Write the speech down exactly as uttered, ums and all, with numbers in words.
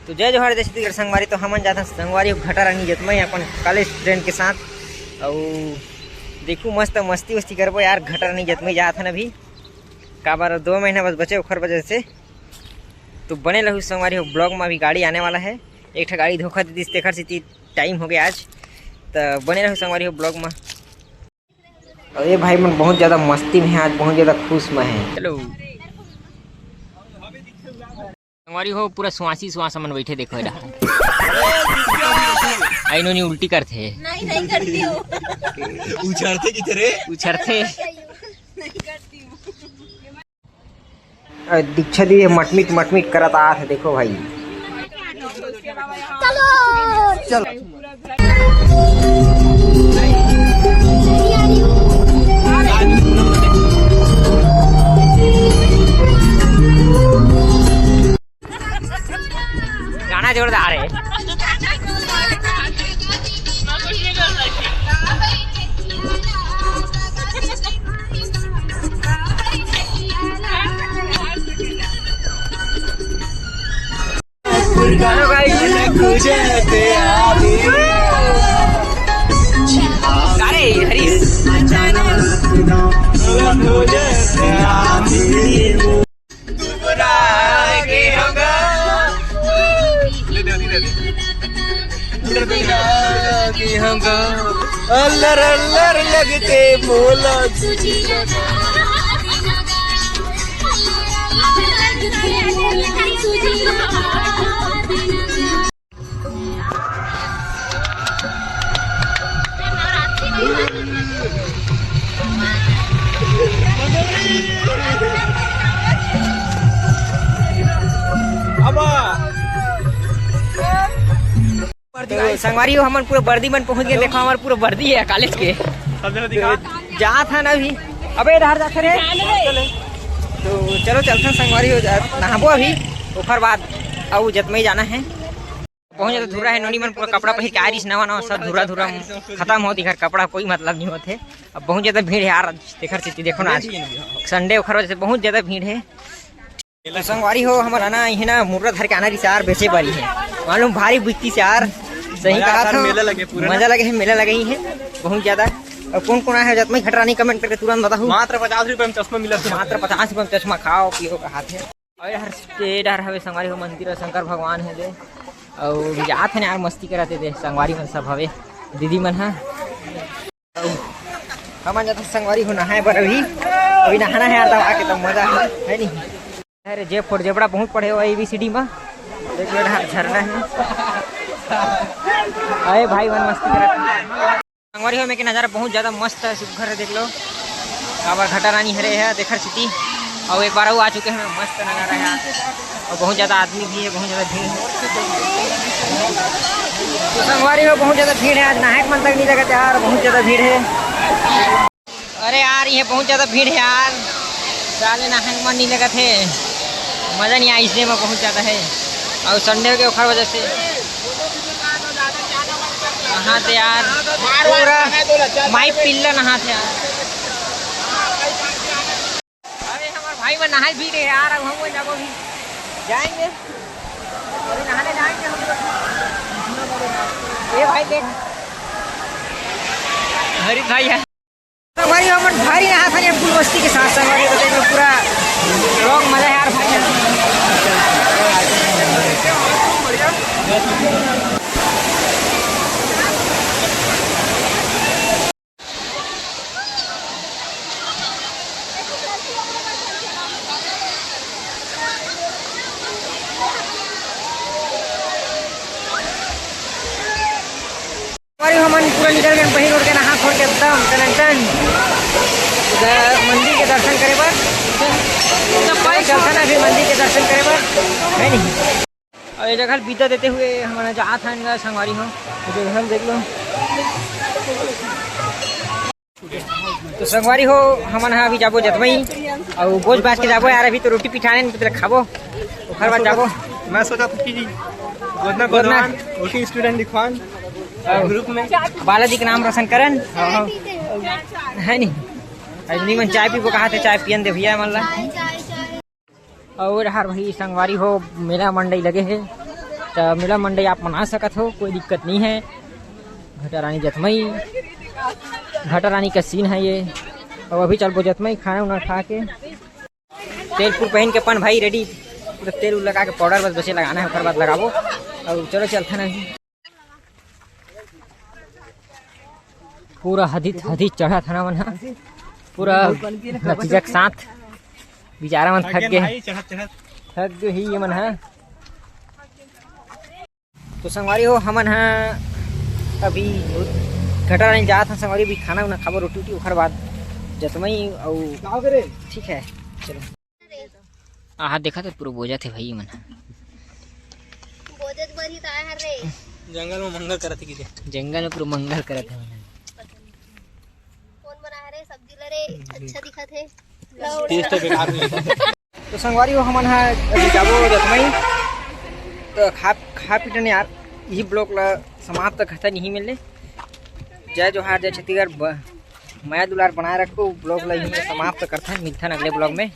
तो जय जोहार, जय छत्तीसगढ़ संगवारी। तो हमन जाथन संगवारी हो घटा रानी जतमई अपन कॉलेज फ्रेंड के साथ। अउ देखू, मस्त मस्ती वस्ती करबो यार, घटा रानी जतमई जाथन अभी। काबर दो महीना बस बचे ओखर वजह से। तो बने रहू संगवारी हो ब्लॉग में, अभी गाड़ी आने वाला है। एक ठा गाड़ी धोखा दे दिस, तेखर सेती टाइम हो गया आज। तो बने रहू संगवारी हो ब्लॉग में। अउ ये भाई मन बहुत ज्यादा मस्ती में है आज, बहुत ज्यादा खुश में है। हेलो संगवारी हो, पूरा स्वासी स्वास मन बैठे देखो एला। आई नोनी उल्टी करथे। नहीं, नहीं करती हूँ। उछरथे किथे रे? उछरथे। नहीं करती हूँ। अरे दीक्षा दी मटमिट मटमिट करत आत है, देखो भाई। चलो। गाना जोरदार है। अरे हरीश। अल्लर अल्लर लगते बोला। तो संगवारी हो, हमन पूरा वर्दी मन पहुंच गए। देखो, हमार पूरा वर्दी है कॉलेज के। जात है ना अभी। अबे इधर जाते रे। तो चलो चलते हैं संगवारी हो, जा- नहाबो अभी, ओकर बाद अउ जतमई जाना है। बहुत ज्यादा धुर्रा है, नोनी मन पूरा कपड़ा पहिर के आ रहीस नवा नवा, सब धुर्रा धुर्रा खत्म होत, एकर कपड़ा कोई मतलब नहीं होत है। अब बहुत ज्यादा भीड़ है यार, तेखर सेती देखो ना आज संडे, ओखर वजह से बहुत ज्यादा भीड़ है। तो संगवारी हो, हमर आना इहे ना मुर्रा धर के आना रहीस यार, बेचे बर ही है, मालूम भारी बिकतीस यार। सही मजा कहा आता था, मेला लगे पूरा ना। मजा लगे है, मेला लगे ही है बहुत ज्यादा। और कौन कौन आया है जतमई घटा रानी, कमेंट करके तुरंत बताओ। मात्र पचास रुपए में चश्मा मिला था। मात्र पचास रुपए में चश्मा खाओ पियो का हाथ है। अरे हर स्टेट हर हवे संगवारी हो, मंदिर और शंकर भगवान है दे। और जात है ना यार, मस्ती करत है दे संगवारी मन सब हवे, दीदी मन है। और हमन जात संगवारी हो नहाए बर अभी, अभी नहाना है यार, तब आके तब मजा है, है नहीं? अरे जे फोर जेबड़ा बहुत पढ़े हो एबीसीडी में, देख लो यार झरना है। अरे भाई मन मस्ती करत है। संगवारी हो, में के नजारा बहुत ज्यादा मस्त है, सुघर है, देख लो। काबर घटा रानी हरे है, देखर सिटी। और एक बार अउ आ चुके हैं, मस्त नजारा है। और बहुत ज्यादा आदमी भी है, बहुत ज्यादा भीड़ है। तो संगवारी हो, बहुत ज्यादा भीड़ है आज, नहाए के मन तक नहीं लगत यार, बहुत ज्यादा भीड़ है। अरे यार, ये बहुत ज्यादा भीड़ है यार, साले नहाए के मन नहीं लगत है, मजा नहीं आया इसलिए मैं बहुत ज्यादा है। और संडे हो गया, ओखर वजह से नहात हे यार, पूरा माई पिल्ला नहात हे यार। अरे हमारे भाई मन नहाए भी रहे यार, अब हम लोग जाबो भी जाएंगे, अभी नहाने जाएंगे हम लोग। ये भाई देख, हरीश भाई है। संगवारी हो, हमन भारी नहात हन फुल मस्ती के साथ। संगवारी हो, देख लो पूरा रॉक मजा है यार भाई। अरे हमन पूरा निकल गए बही रोड के नहा खोल के एकदम टनाटन। द-, मंदिर के दर्शन करे बर। चलथन अभी मंदिर के दर्शन करे बर, है नहीं? और ये जगह विदा देते हुए हमन जात हन गा संगवारी हो। ये जगह देख लो। तो संगवारी हो, हमन ह अभी जाबो जतमई, अउ बोझ बाज के जाबो यार। अभी तो रोटी पिठाने, मतलब खाबो, ओखर बाद जाबो। मैं सोचा था कि गोदना गोदना। गोदवान, वर्किंग स्टूडेंट लिखवान, ग्रुप में बालाजी के नाम रोशन करन। हाँ, हाँ। है नहीं? अजनी मन चाय पीबो कहा थे, चाय पियन दे भैया मन ला। और हर भाई संगवारी हो, मेला मंडई लगे है। त मेला मंडई आप मना सकत हो, कोई दिक्कत नहीं है। घटा रानी जतमई, घटा रानी का सीन है ये। अब अभी चलबो जतमई खाना उना खा के। तेल पूर पहन के अपन भाई रेडी, पूरा तेल उल लगा के पाउडर बस बचे लगाना है, ओकर बाद लगाबो। और चलो चलते हैं अभी। पूरा हदी हदी चढ़त हन हमन ह, पूरा नतीजा के साथ। बेचारा मन थक गे, थक गे ही ये मन ह। तो संगवारी हो, हमन ह अभी घटा रानी जात हन संगवारी, अभी खाना उना खाबो, रोटी वोटी, ओखर बाद जतमई अउ ठीक है। चलो। आहा, देखा तो पूरा बोजत हे भाई मन। बोजत बर ही तो आए हर रे। जंगल में मंगल करत हे कि रे? जंगल में पूरा मंगल करत हे मन। कौन बना है रे सब्जी ला रे? अच्छा दिखत हे। टेस्ट बेकार नहीं। तो संगवारी हो, हमन ह अभी जाबो जतमई। तो खा, खा पी टन यार, यही ब्लॉग ला समाप्त करथन यही मेर ले। जय जोहार, जय छत्तीसगढ़, ब-, मया दुलार बनाए रखो। ब्लॉग ला यही मेर समाप्त करथन, मिलथन अगले ब्लॉग में।